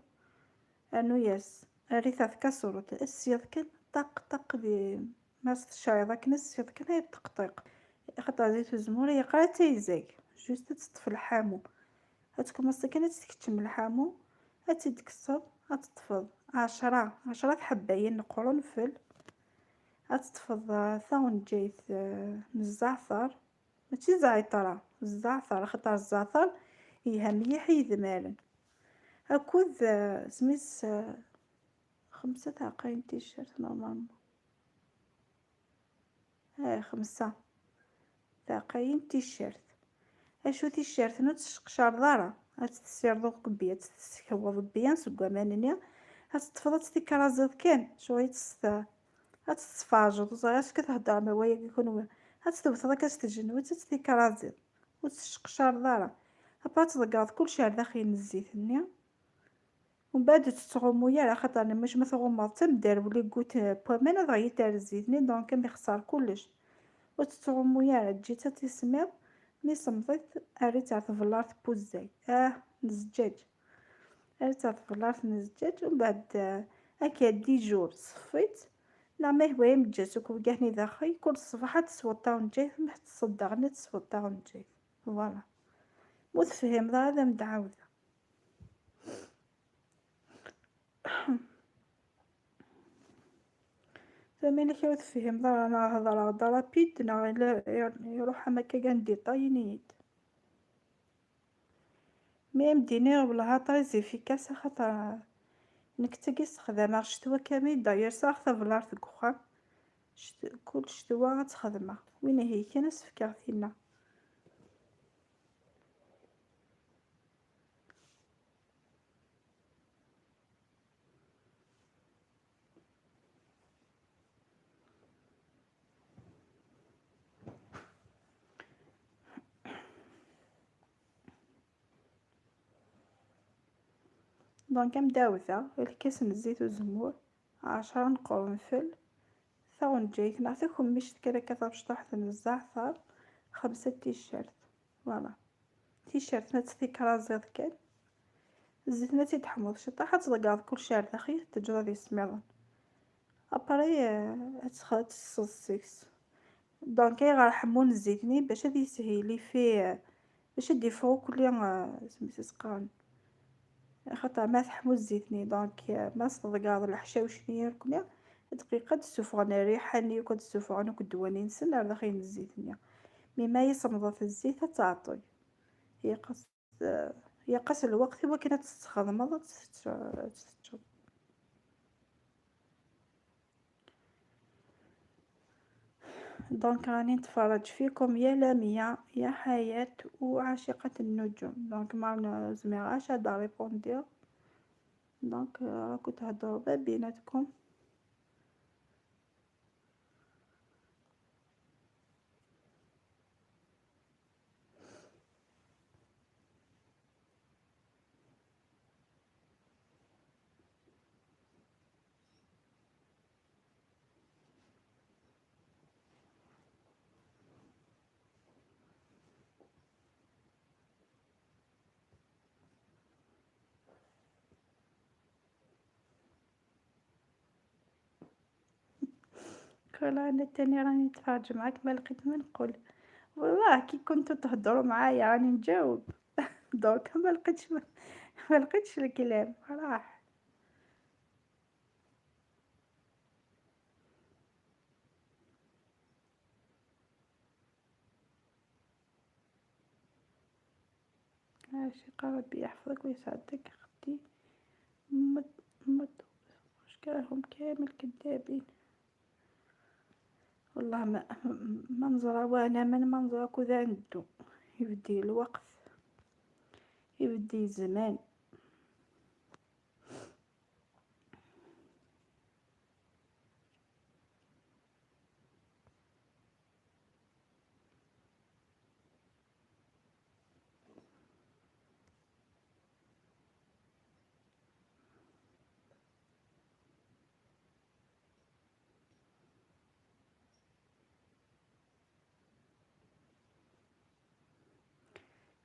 انو ياس ريثا كاسروت السيض كان طق طق دي ما الشريطه كان السيض كان هي طقطيق خاطر زيت الزمور يقرا تيزاك juste تطفي الحامو هتكون كانت تكتم الحامو هتتكسر هتطفض 10 حباين قرنفل هتطفض ثاونجيت من الزعتر ماشي زعترة الزعتر خاطر الزعتر يهم يحيد هاكوذ سميس 5 عقاين تيشيرت normalement 5 عقاين تيشيرت. اشو تيشيرت نو تشقشر دارا هتسيرضو كبيه تسكوض bien سكوامانني هتطفض تيكرازيض كان شوية هتتفاجض اش كتهضر ما ويا كيكون هتتوثض كتجنوت تيكرازيض وتشقشر دارا هبا تضقاض كلشي على داخل الزيت ني ومن بعد تتغمو يا خاطر مش ما تغمض تم ولي كوت بومان دغيا تاع الزيت ني donc يخسر كلش وتتغمو يا تجي تا تسميض مي صمضيت اري تاع تفلارت بوزاي الزجاج اري تاع تفلارت الزجاج. ومن بعد هكا dix jours صفيت لا ما هو مجاتك وكاهني داخل كل صباح تسوى طاونجي محت تصدقني تسوى طاونجي voilà مو تفهم هذا متعاودة. فمالي كي تفهم انا هضره rapide نا يروح ما كان détail نيت. mais مديني والله très efficace خاطر نكتاكي استخدامها شتوا كامل داير صاغ تبلارت كوخا كل شتوا غتخدمها وين هي كان سفكا فينا. donc مداوثة الكاس n الزيت والزمور 10 قرنفل ثغنجيت نعطيكم مش كذا كتبشطحت من الزعتر 5 تيشيرت voilà تيشيرت ما تستيكرازيض كان الزيت ما تيتحمض شطح تضقاض كلشي على الأخير تجرى سميضن après تسص سيكس. donc غير حمون الزيتني باش هادي يسهل في باش ديفو كل سميتو سقان خاطر ما تحمو الزيتني. donc ما تضقاض الحشاوشني كنا دقيقة تسوفغن الريحة ني وكد تسوفغن وكدواني نسن على داخل الزيتني mais ما يصمض الزيت تعطي يقص الوقت وكنا تستخدم تستشرب. donc راني نتفرج فيكم يا لامية يا حياة وعاشقة النجوم. donc ما زميغاش هاد répondre. donc راكو تهضروا بيناتكم. كل انا تاني راني نتفرج معاك ما لقيت ما نقول والله كي كنتو تهضروا معايا راني نجاوب donc ما لقيتش الكلام راح. عاشقة ربي يحفظك ويسعدك اختي. مت مشكلهم كامل كذابين والله ما منظرة وانا من منظرة كذا ندو يبدي الوقت يبدي الزمان.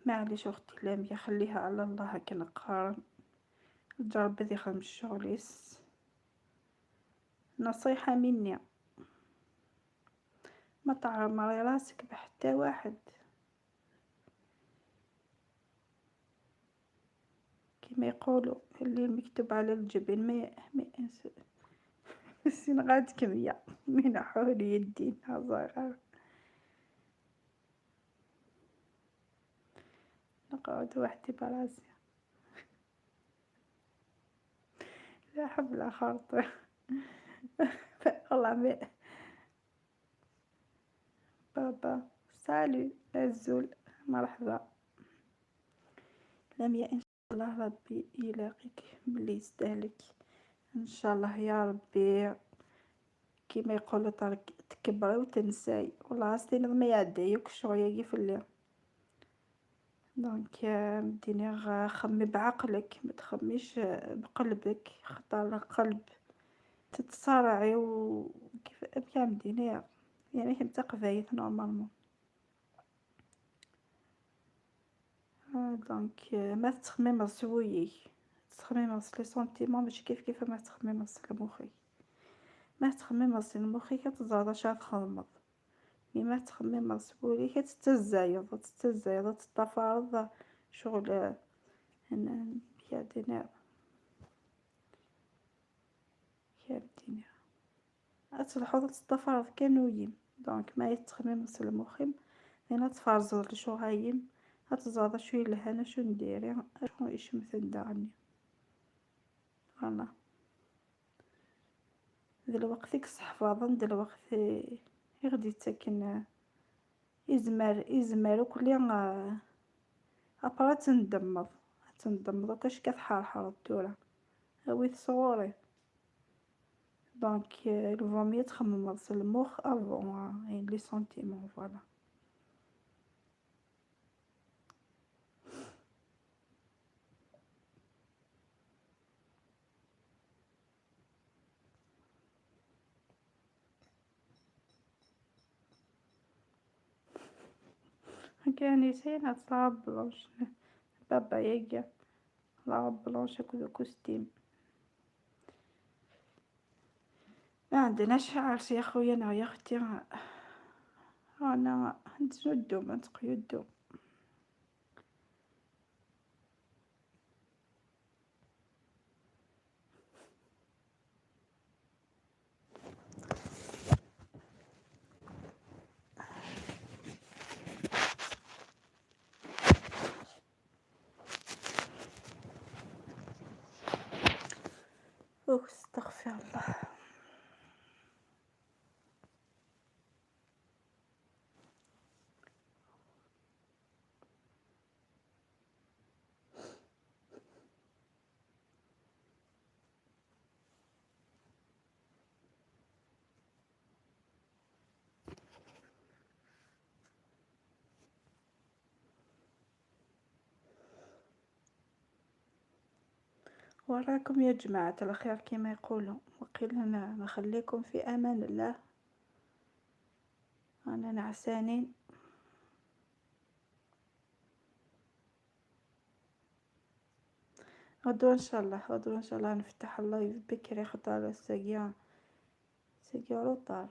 معليش اختي لامية خليها على الله هكا نقارن جرب ذي خدم الشغليس. نصيحة مني ما تعمري راسك بحتى واحد كما يقولوا اللي مكتوب على الجبين ما سين كمية من حول يدين صغار. نقعد وحدي براسي لا حب لا خاطر والله ما بابا سالو الزول مرحبا لميا ان شاء الله ربي يلاقيك باللي يستاهلك ان شاء الله يا ربي. كيما يقولوا تكبري وتنساي والله اصلي ما يعديوك الشغل في الليل. donc مديني خمي بعقلك ما تخميش بقلبك خاطر القلب تتصارعي وكيف كان مديني يعني كنت قفايت normalement. donc ما تخميم سويك تخميم les sentiments ماشي كيف كيف ما تخميم المخي ما تخميم المخي كتزاد اش تخمض mais ما تخمم سولي كتتزايد تتزايد تتفارض شغل كادينا كادينا اتلحوض تتفارض كانويم. donc ما يتخمم المخيم لأن تفارزو لشغايم أتزاض شوي لهنا شو نديري شو يشمثن دعني فوالا دلوقتي كصحفاظا دلوقتي غادي تسكن يزمر يزمر كلي ابرا تندمض تندمض وكاش كتحرحر التورا اوي تصوري donc il vaut mieux تخمم في المخ avant les sentiments voilà. كان يسين هاد la robe blanche بابا ياكا la robe blanche هكذا costume. ما عندناش عرس يا خويا انا يا اختي، رانا نتندو ما نتقيدو. استغفر الله. وراكم يا جماعة الخير كما يقولوا، وقيل أنا نخليكم في أمان الله، أنا نعسانين. غدوة إن شاء الله، غدوة إن شاء الله نفتح ال live بكري خاطر الساقية ساقية retard،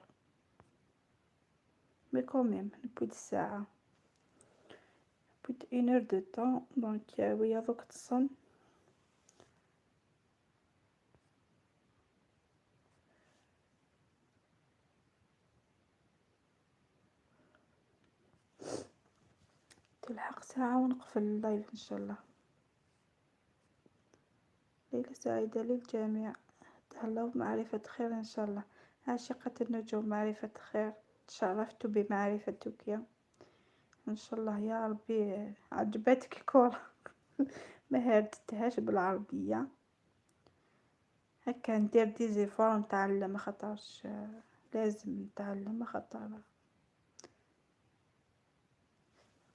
mais quand même نبود الساعة نبود une heure de temps donc ويا دوك تصن. تلحق ساعة ونقفل ال live إن شاء الله. ليلة سعيدة للجميع، تهلاو بمعرفة خير إن شاء الله. عاشقة النجوم معرفة خير، تشرفت بمعرفتك يا إن شاء الله يا ربي. عجبتك الكرة ما هردتهاش بالعربية، هكا ندير des efforts نتعلم خاطرش لازم نتعلم خاطر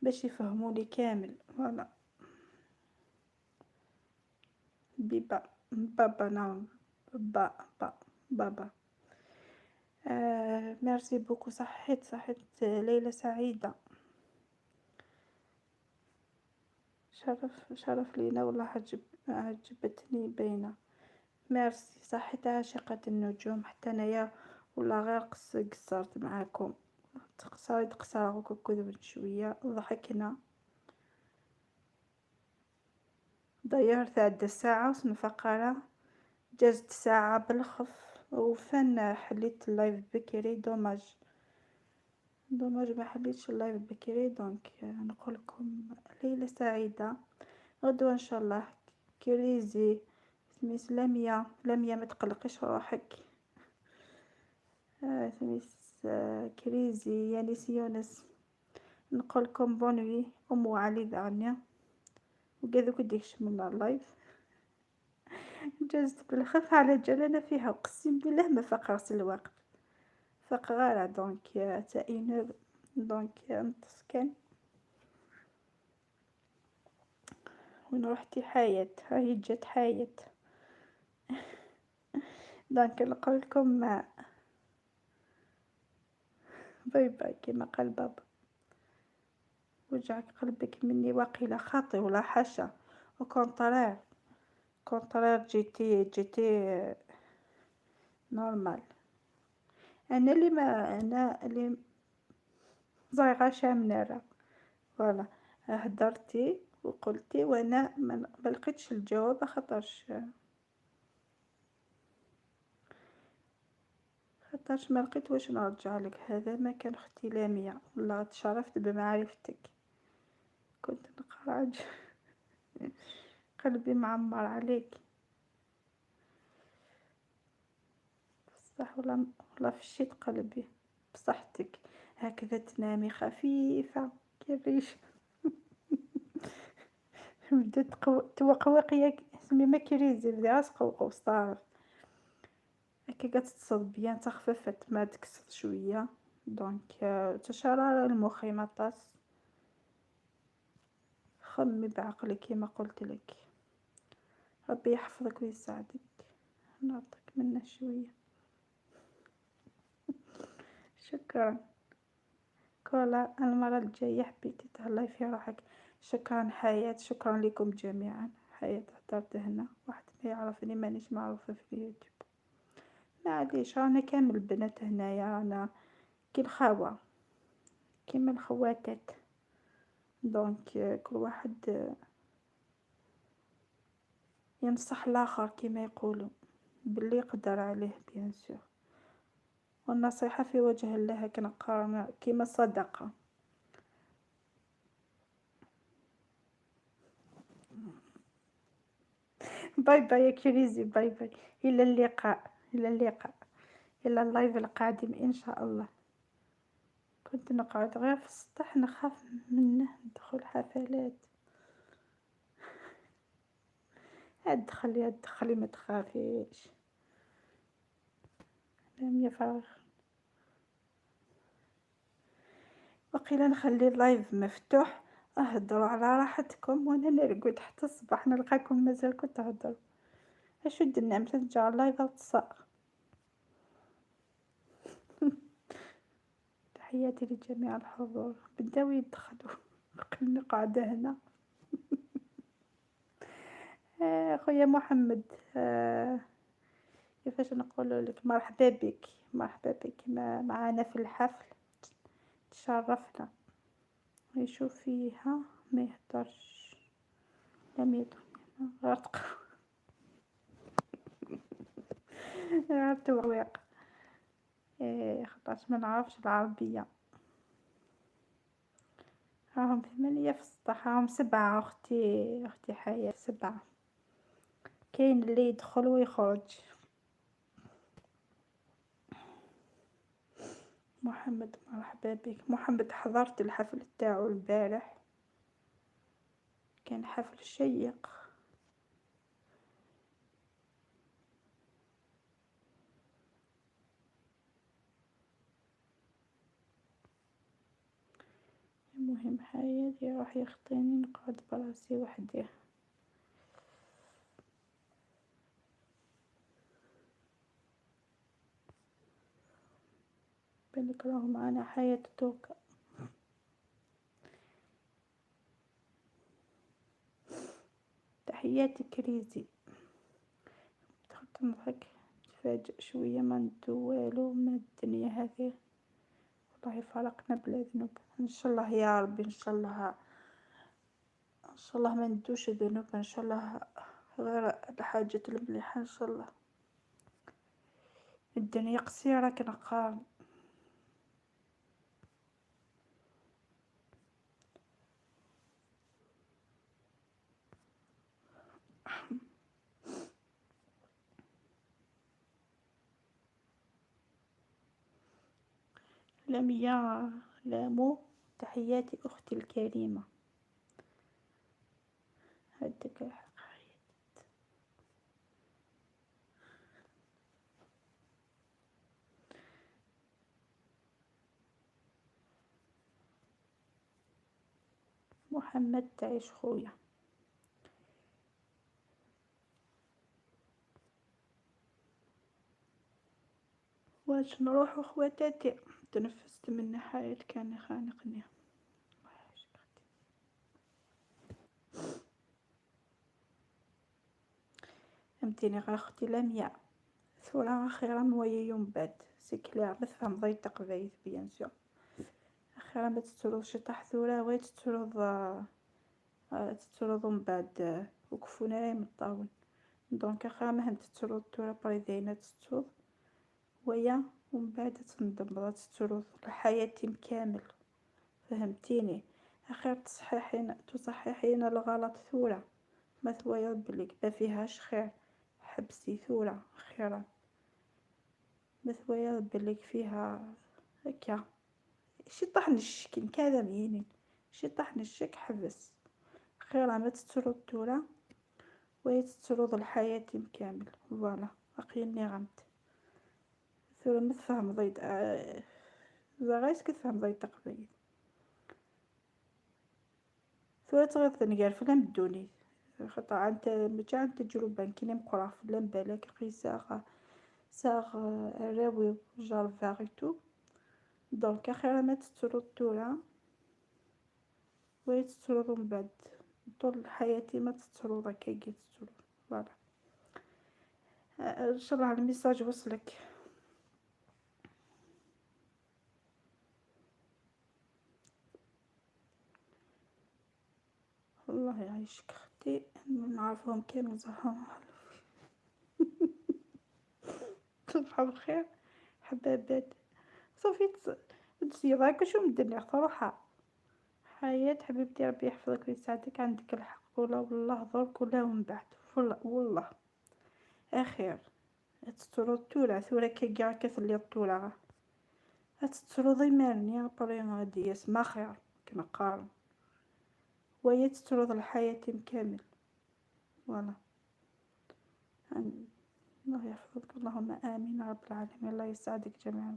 باش يفهمولي كامل. voilà بيبا بابا نعم با با بابا. Merci beaucoup. صحيت صحيت، ليلة سعيدة، شرف شرف لينا والله، عجبتني باينة. ميرسي صحيت عاشقة النجوم، حتى انايا والله غير قصرت معاكم، تقصرت قصرة كذبت شوية ضحكنا. ضيعت عدة ساعة وسنفقرة جازت ساعة بالخف، وفن حليت ال live بكري dommage dommage ما حليتش ال live بكري. donc نقول لكم ليلة سعيدة، غدوة ان شاء الله. كريزي سميس لميا، لميا ما تقلقيش روحك. سميس كريزي يعني سيونس. نقول لكم bonne nuit. ام علي ذانيا وكذا كديش من ال live جازت بالخف على جال انا فيها، اقسم بالله ما فقرت الوقت فقرارة. donc تا une heure donc نتص كان. وين رحتي حياة؟ هاي جات حياة. donc نقول لكم bye bye كما قال بابا. وجعك قلبك مني واقيلا خاطي ولا حاشا، au contraire contraire j'étais normal. انا اللي ما انا اللي زايغه شامنه voilà هدرتي وقلتي وانا ما لقيتش الجواب خاطرش ما لقيت واش نرجع لك. هذا ما كان اختي لامية، والله تشرفت بمعرفتك. كنت نقرعج قلبي معمر عليك. بصح والله والله فشيت قلبي. بصحتك هكذا تنامي خفيفة كيفاش بدات توقوق ياك سمي ما كريزي بدا تقوقو صافي. هكا كتصب بيان تخففت ما تكسر شوية. دونك تشرر المخ ما طاس. خمي بعقلك كما قلت لك. ربي يحفظك ويسعدك. نعطيك منه شوية. شكرا كولا. المرة الجاية حبيتي تهلاي في روحك. شكرا حياة، شكرا لكم جميعا. حياة هدرت هنا واحد ما يعرفني، مانيش معروفة في اليوتيوب. معليش رانا كامل البنات هنايا، رانا كي الخاوة كيما الخواتات. donc كل واحد ينصح الاخر كما يقولوا باللي يقدر عليه bien sûr. والنصيحة في وجه الله كنقرا كيما الصدقة. bye bye يا كريزي، bye bye. الى اللقاء، الى اللقاء، الى ال live القادم ان شاء الله. كنت نقعد غير في السطح نخاف منه ندخل حفلات. ادخلي ادخلي ما تخافيش. لم يفرغ. وقيلا نخلي ال live مفتوح، اهضروا على راحتكم وانا نرقد حتى الصباح نلقاكم مازالكم تهضروا. اشو درنا ترجع ال live تصاق. تحياتي لجميع الحضور. بداو يدخلوا قلنا قاعدة هنا. خويا محمد، كيفاش نقولوا لك، مرحبا بك، مرحبا بك معنا في الحفل، تشرفنا. يشوف فيها ما يهدرش، لم يدخل غير غير ترويق. خاطرش ما نعرفش العربية. راهم 8 في السطح، راهم 7. اختي حياة 7. كاين اللي يدخل ويخرج. محمد مرحبا بك. محمد حضرت الحفل تاعو البارح، كان حفل شيق. المهم حياتي راح يخطيني نقعد براسي وحدي. بالك راهو معانا حياة توكا. تحياتي كريزي. دخلت نضحك تفاجئ شوية، ما ندو والو من الدنيا هذه. والله فرقنا بلا ذنوب. ان شاء الله يا ربي، ان شاء الله، ان شاء الله ما ندوش ذنوب، ان شاء الله غير الحاجات المليحة ان شاء الله. الدنيا قصيرة كنقارن. لميا لامو، تحياتي أختي الكريمة. هدك الحق. محمد تعيش خويا. واش نروحو خواتاتي؟ تنفست من حياة كان خانقني. فهمتيني غير اختي لميا ثورة خيرا مويا يوم بعد c'est clair. ما تفهم ضي تقبايت bien sûr. اخيرا ما تتروض طاح ثورة وي تتروض، تتروض من بعد وكفونا راهي مطاون. donc اخيرا ما هم تتروض ثورة بريدينا تتروض ويا ومن بعد تندم تتروض الحياة كامل. فهمتيني؟ أخير تصححين الغلط ثورة مثوى بليك ما فيهاش خير، حبسي ثورة خيرا مثوى بليك فيها هكا شي طحن الشك كذا مينين شي طحن الشك حبس خيرا ما تترد ثورة وهي تترد الحياة كامل. فوالا أقيني غمت ثورة ما تفهم ضيد زغايس كتفهم ضيد تقبيل ثورة تغيظ تنقال فلام الدوني خاطر عن ماشي عن تجربة كاين مقرا فلام بالك قيساغ ساغ راوي جرب تو دونك أخيرا ما تترد ثورة وهي تترد من بعد طول حياتي ما تترد هكا كي تترد. voilà ان شاء الله ال message وصلك. الله يعيشك اختي، نعرفهم كامل زهرهم. تصبحوا بخير حبابات. صافي تسيضاك شو من الدنيا روحها حياة حبيبتي، ربي يحفظك ويسعدك. عندك الحق ولا والله درك ولا من بعد والله اخير تترد تولا ثورة كي كاع كثلي تولا تترضي مالني بري غادي يسمع خير كما قارن وهي تترض الحياة كامل. فوالا الله يحفظك، اللهم امين رب العالمين. الله يسعدك جميعا.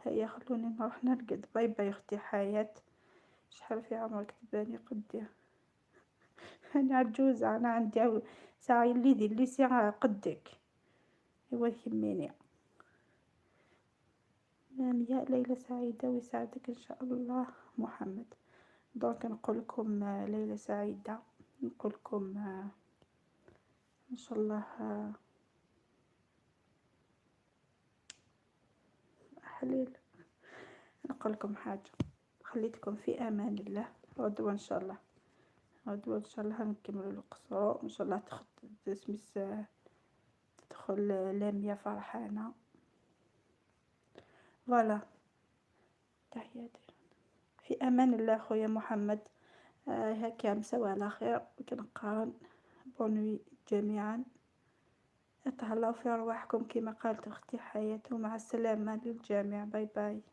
هيا خلوني نروح نرقد. باي باي اختي حياة. شحال في عمرك تباني قدي؟ انا عجوزة، انا عندي ساعة اللي دي اللي ساعة قدك. ايوا يهمني. يا ليلة سعيدة ويسعدك ان شاء الله محمد. donc نقول لكم ليلة سعيدة، نقول لكم ان شاء الله حليل. نقول لكم حاجة، خليتكم في امان الله. غدوة ان شاء الله، غدوة ان شاء الله نكملوا القصر ان شاء الله. تسميس تدخل لامية فرحانة. voilà تحياتي، في امان الله خويا محمد. هكا مساو على خير وكنقارن. bonne nuit جميعا، تهلاو في ارواحكم كما قالت اختي حياة، ومع السلامة للجميع. bye bye.